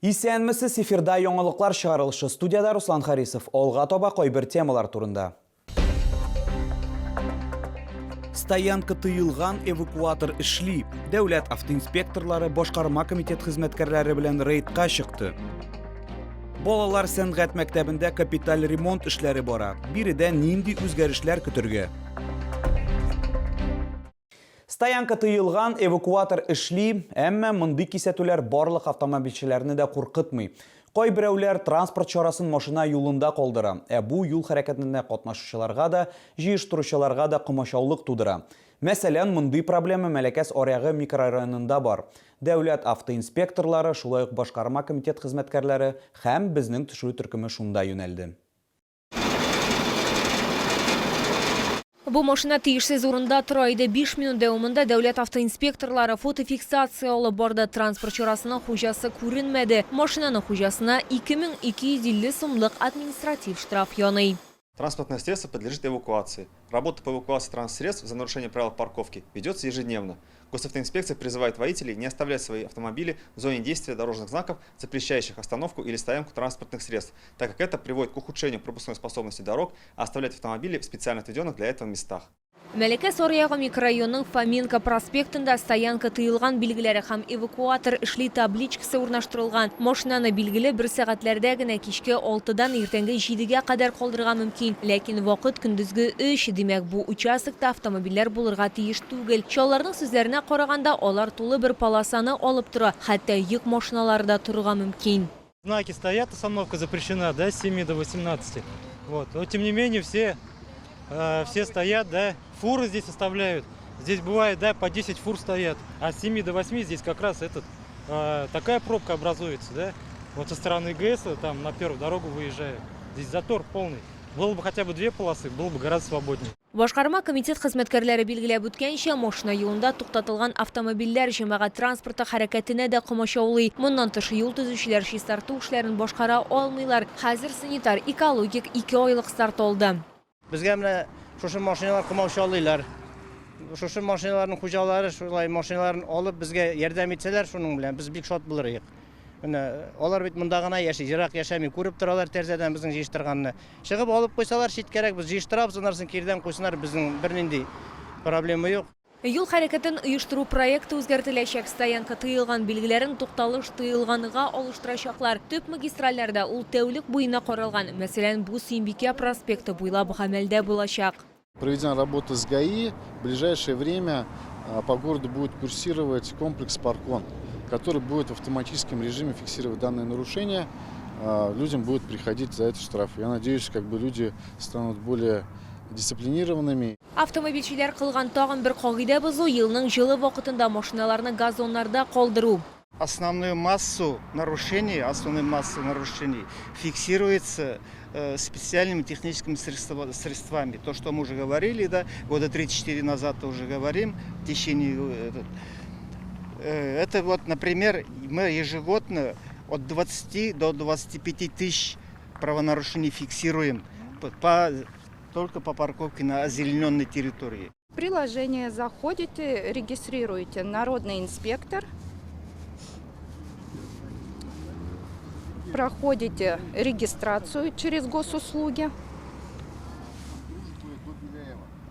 Исәнмесез, эфирда яңалыклар чыгарылышы. Студиядә Руслан Харисов. Алга таба кайбер темалар турында. Стоянка тыелган, эвакуатор эшли. Дәүләт автоинспекторлары башкарма комитет хезмәткәрләре белән рейдка чыкты. Балалар сәнгать мәктәбендә капиталь ремонт эшләре бара. Биредә нинди үзгәрешләр көтергә? Стоянка тыелган, эвакуатор эшли, әмма мондый кисәтүләр барлык автомобильчеләрне дә куркытмый. Кайберәүләр транспорт чарасын машина юлында калдыра, ә бу юл хәрәкәтендә катнашучыларга да, җыештыручыларга да комачаулык тудыра. Мәсәлән, мондый проблема Мәләкәс аръягы микрорайонында бар. Дәүләт автоинспекторлары, шулай ук башкарма комитет хезмәткәрләре һәм безнең төшерү төркеме шунда юнәлде. Бу машина тиешсез урында тора иде. Биш минут дәвамында дәүләт автоинспекторлары фотофиксация алып барды. Транспорт чарасының хуҗасы күренмәде. Машинаның хуҗасына 2250 сумлык административ штраф яный. Транспортное средство подлежит эвакуации. Работа по эвакуации транссредств за нарушение правил парковки ведется ежедневно. Госавтоинспекция призывает водителей не оставлять свои автомобили в зоне действия дорожных знаков, запрещающих остановку или стоянку транспортных средств, так как это приводит к ухудшению пропускной способности дорог, а оставлять автомобили в специально отведенных для этого местах. Мәләкәс аръягы микрорайонының Фоменко проспектында стоянка тыелган билгеләре һәм эвакуатор эшли табличкасы урнаштырылган. Машинаны билгеле бер сәгатьләрдә генә кичке алтыдан иртәнге җидегә кадәр калдырырга мөмкин. Ләкин вакыт көндезге өч, димәк, бу участокта автомобильләр булырга тиеш түгел. Чалларның сүзләренә караганда, алар тулы бер полосаны алып тора, хәтта йөк машиналары да торырга мөмкин. Знаки стоят, остановка запрещена, да, с 7 до 18. Вот. Но тем не менее все, все стоят, да, фуры здесь оставляют. Здесь бывает, да, по 10 фур стоят, а с 7 до 8 здесь как раз такая пробка образуется, да. Вот со стороны ГЭСа там на первую дорогу выезжают. Здесь затор полный. Было бы хотя бы две полосы, было бы гораздо свободнее. Башкарма комитет хезмәткәрләре билгеләп үткәнчә, машина юлында туктатылган автомобильләр җәмәгать транспорты хәрәкәтенә дә комачаулый. Моннан тыш, юл төзүчеләр чистарту эшләрен башкара алмыйлар. Хәзер санитар, экологик икеайлык старт алды. Безгә менә шушы машиналар комаучалыйлар. Шушы машиналарның хуҗалары шулай машиналарын алып безгә ярдәм итсәләр шуның белән без бик шат булыр идек. Менә алар бит монда гына яши, ерак яшәми, күреп торалар тәрәзәдән безнең җыештырганны. Чыгып алып куйсалар читкәрәк, без җыештырабыз, аннан соң кирдән куйсыннар, безнең бернинди проблема юк. Юл хәрәкәтен оештыру проекты үзгәртеләчәк, стоянка тыелган билгеләрен тукталыш тыелганга алыштырачаклар. Төп магистральләрдә ул тәүлек буена каралган, мәсәлән, бу Сөембикә проспекты буйлап гамәлдә булачак. Проведена работа с ГАИ. В ближайшее время по городу будет курсировать комплекс «Паркон», который будет в автоматическом режиме фиксировать данные нарушения. Людям будут приходить за это штрафы. Я надеюсь, люди станут более дисциплинированными. Автомобильчеләр кылган тагын бер кагыйдә бозу елның җылы вакытында машиналарны газоннарда калдыру. Основную массу нарушений, основную массу нарушений фиксируется специальными техническими средствами. То, что мы уже говорили, да, года 3-4 назад уже говорим, в течение это вот, например, мы ежегодно от 20 до 25 тысяч правонарушений фиксируем только по парковке на озелененной территории. В приложение заходите, регистрируете «Народный инспектор», проходите регистрацию через госуслуги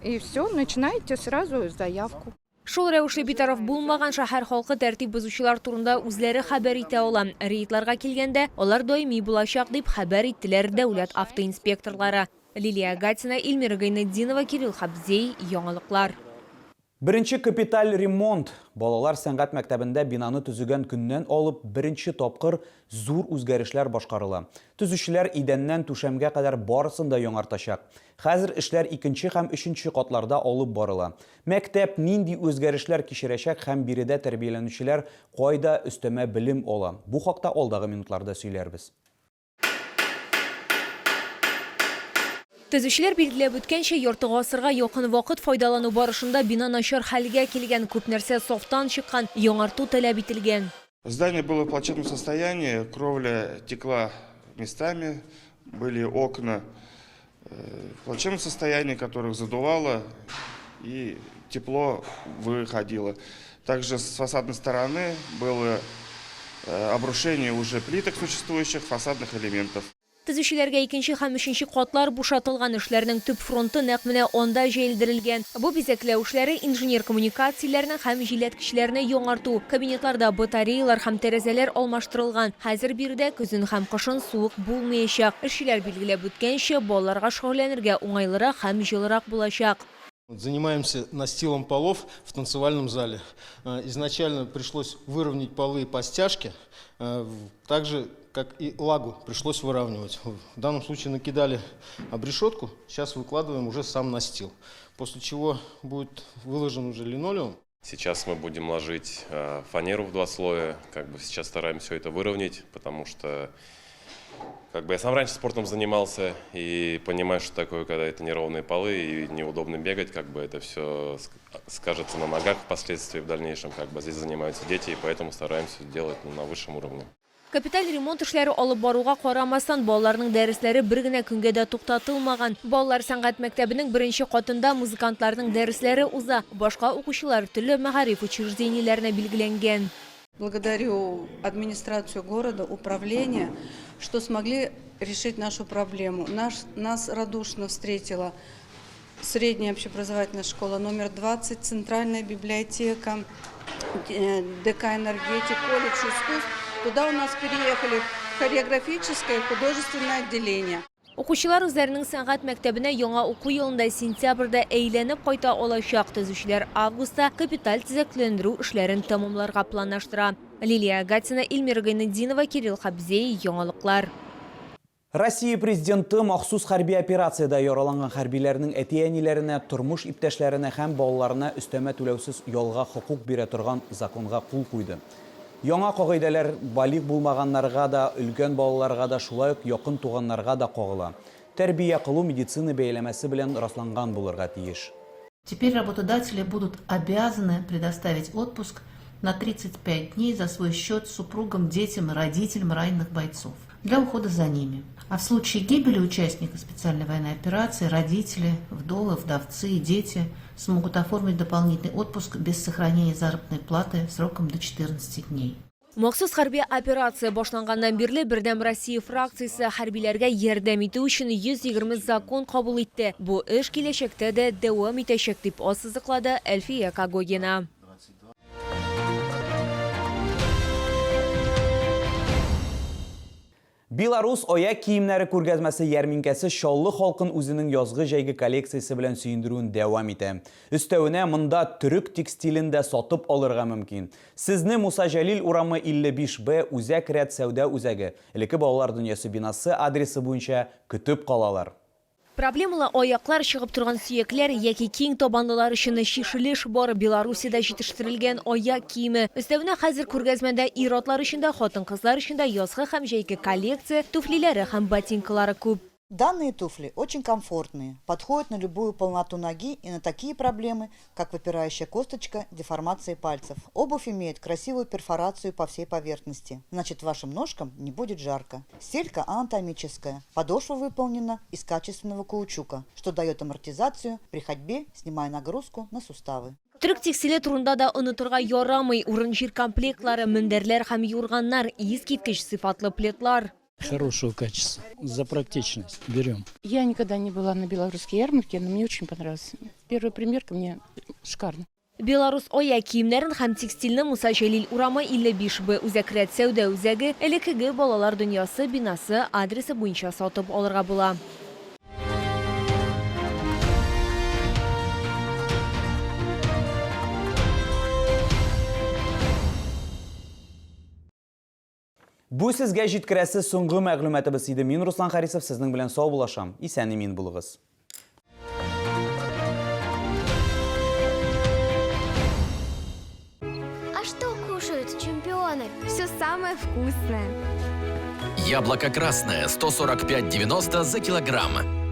и все, начинаете сразу заявку. Шул рәвешле битараф булмаган шәһәр халкы тәртип бозучылар турында үзләре хәбәр итә ала. Рейдларга килгәндә, алар даими булачак дип хәбәр иттеләр дәүләт автоинспекторлары. Лилия Гатина, Эльмира Гайнетдинова, Кирилл Хабзей, Яңалыклар. Беренче капиталь ремонт. Балалар сәнгать мәктәбендә бинаны төзегән көннән алып беренче тапкыр зур үзгәрешләр башкарыла. Төзүчеләр идәннән түшәмгә кадәр барысын да яңартачак. Хәзер эшләр икенче һәм өченче катларда алып барыла. Мәктәп нинди үзгәрешләр кичерәчәк һәм биредә тәрбияләнүчеләр кайда өстәмә белем ала? Бу хакта алдагы минутларда сөйләрбез. Төзүчеләр билгеләп үткәнчә, ярты гасырга якын вакыт файдалану барышында бина начар хәлгә килгән, күп нәрсә сафтан чыккан, яңарту таләп ителгән. Здание было в плачевном состоянии, кровля текла местами, были окна в плачевном состоянии, которых задувало и тепло выходило. Также с фасадной стороны было обрушение уже плиток существующих, фасадных элементов. Төзүчеләргә икенче һәм өченче катлар бушатылган. Эшләрнең төп фронты нәкъ менә анда җәелдерелгән. Бу бизәкләү эшләре, инженер коммуникацияләрне һәм җилләткечләрне яңарту. Кабинетларда батареялар һәм тәрәзәләр алмаштырылган. Хәзер биредә көзен һәм кышын суык булмаячак. Эшчеләр билгеләп үткәнчә, балаларга шөгыльләнергә уңайлырак һәм җылырак булачак. Занимаемся настилом полов в танцевальном зале. Изначально пришлось выровнять полы по стяжке, так же, как и лагу пришлось выравнивать. В данном случае накидали обрешетку, сейчас выкладываем уже сам настил, после чего будет выложен уже линолеум. Сейчас мы будем ложить фанеру в 2 слоя, как бы сейчас стараемся все это выровнять, потому что как бы я сам раньше спортом занимался и понимаю, что такое, когда это неровные полы и неудобно бегать, как бы это все скажется на ногах впоследствии в дальнейшем, как бы здесь занимаются дети, и поэтому стараемся делать на высшем уровне. Капиталь ремонт эшләре алып баруга карамастан, балаларның дәресләре бер генә көнгә дә туктатылмаган. Балалар сәнгать мәктәбенең беренче катында музыкантларның дәресләре уза. Башка укучылар төрле мәгариф учреждениеләренә билгеләнгән. Благодарю администрацию города, управление, что смогли решить нашу проблему. Нас радушно встретила средняя общеобразовательная школа номер 20, центральная библиотека, ДК «Энергетик», колледж искусств. Туда у нас переехали хореографическое и художественное отделение. Укучылар үзләренең сәнгать мәктәбенә яңа уку елында сентябрьдә әйләнеп кайта алачак. Төзүчеләр августта капиталь төзекләндерү эшләрен тәмамларга планлаштыра. Лилия Гатина, Эльмира Гайнетдинова, Кирилл Хабзей, Яңалыклар. Россия президенты махсус хәрби операциядә яраланган хәрбиләрнең әти-әниләренә, тормыш иптәшләренә һәм балаларына өстәмә түләүсез ялга хокук бирә торган законга кул куйды. Яңа кагыйдәләр балигъ булмаганнарга да, өлкән балаларга да, шулай ук якын туганнарга да кагыла. Тәрбия кылу медицина бәяләмәсе белән расланган булырга тиеш. Теперь работодатели будут обязаны предоставить отпуск на 35 дней за свой счет супругам, детям и родителям раненых бойцов для ухода за ними. А в случае гибели участника специальной военной операции родители, вдовы, вдовцы и дети смогут оформить дополнительный отпуск без сохранения заработной платы сроком до 14 дней. Махсус хәрби операция башланганнан бирле Бердәм Россия фракциясе хәрбиләргә ярдәм итү өчен 120 закон кабул итте. Бу эш киләчәктә дә дәвам итәчәк, дип ассызыклады Әлфия Когогина. Беларус аяк киемнәре күргәзмәсе ярминкәсе Чаллы халкын үзенең язгы-җәйге коллекциясе белән сөендерүен дәвам итә. Өстәвенә, монда төрек текстилен дә сатып алырга мөмкин. Сезне Муса Җәлил урамы 55 Б Үзәк рәт сәүдә үзәге, элекке Балалар дөньясы бинасы адресы буенча көтеп калалар. Проблемалы аяклар, чыгып торган сөякләр яки киң табанлылар өчен чишелеш бар. Белоруссиядә җитештерелгән аяк киеме. Өстәвенә хәзер күргәзмәдә ир-атлар өчен дә, хатын-кызлар өчен дә язгы һәм җәйге коллекция, туфлиләре һәм ботинкалары күп. Данные туфли очень комфортные, подходят на любую полноту ноги и на такие проблемы, как выпирающая косточка, деформация пальцев. Обувь имеет красивую перфорацию по всей поверхности, значит, вашим ножкам не будет жарко. Стелька анатомическая, подошва выполнена из качественного каучука, что дает амортизацию при ходьбе, снимая нагрузку на суставы. Төрек текстиле турында да онытырга ярамый. Урын-җир комплектлары, мендәрләр һәм юрганнар, искиткеч сыйфатлы пледлар. Хорошего качества, за практичность берем. Я никогда не была на белорусской ярмарке, но мне очень понравилось. Первая примерка мне шикарно. Беларус аяк киемнәрен һәм текстильне Муса Җәлил урамы 55 Б Үзәк рәт сәүдә үзәге, элеккеге Балалар дөньясы бинасы адресы буенча сатып алырга була. Бу сезгә җиткерәсе соңгы мәгълүматыбыз иде. Мин Руслан Харисов сезнең белән саубуллашам. Исән-имин булыгыз. А что кушают чемпионы? Все самое вкусное. Яблоко красное 145,90 за килограмм.